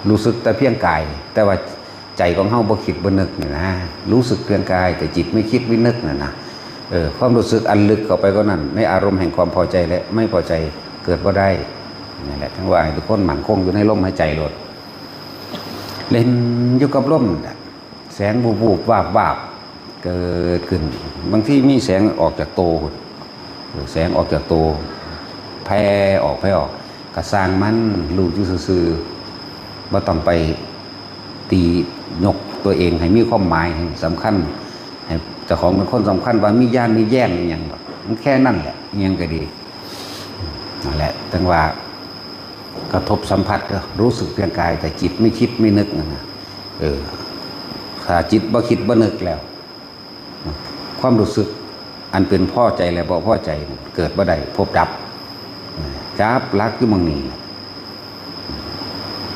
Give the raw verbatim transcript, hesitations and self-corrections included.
รู้สึกแต่เพียงกาย แต่ว่าใจของเฮาบ่คิดบ่นึกนี่นะ รู้สึกเพียงกาย แต่จิตไม่คิดไม่นึกนั่นนะ เออ ความรู้สึกอันลึกเข้าไปกว่านั้น ในอารมณ์แห่งความพอใจและไม่พอใจเกิดบ่ได้ นั่นแหละ ถึงว่าให้ทุกคนมั่นคงอยู่ในลมหายใจโลด เล่นอยู่กับลมน่ะ แสงบูบๆ วาบๆ เกิดขึ้น บางทีมีแสงออกจากโตพุ้น แสงออกจากโต แผ่ออก แผ่ออก กะซ่างมัน รู้อยู่ซื่อๆ บ่ต้องไปตียกตัวเองให้มีความหมาย ให้สำคัญ ให้เจ้าของเป็นคนสำคัญ ว่ามีญาณมีแย้งอีหยังดอก มันแค่นั้นแหละ อีหยังก็ดี นั่นแหละ ถึงว่า กระทบสัมผัสก็รู้สึกเพียงกาย แต่จิตไม่คิดไม่นึกนั่นนะ เออ ถ้าจิตบ่คิดบ่นึกแล้ว ความรู้สึกอันเป็นพอใจและบ่พอใจเกิดบ่ได้ พบดับ จับหลักอยู่หม่องนี้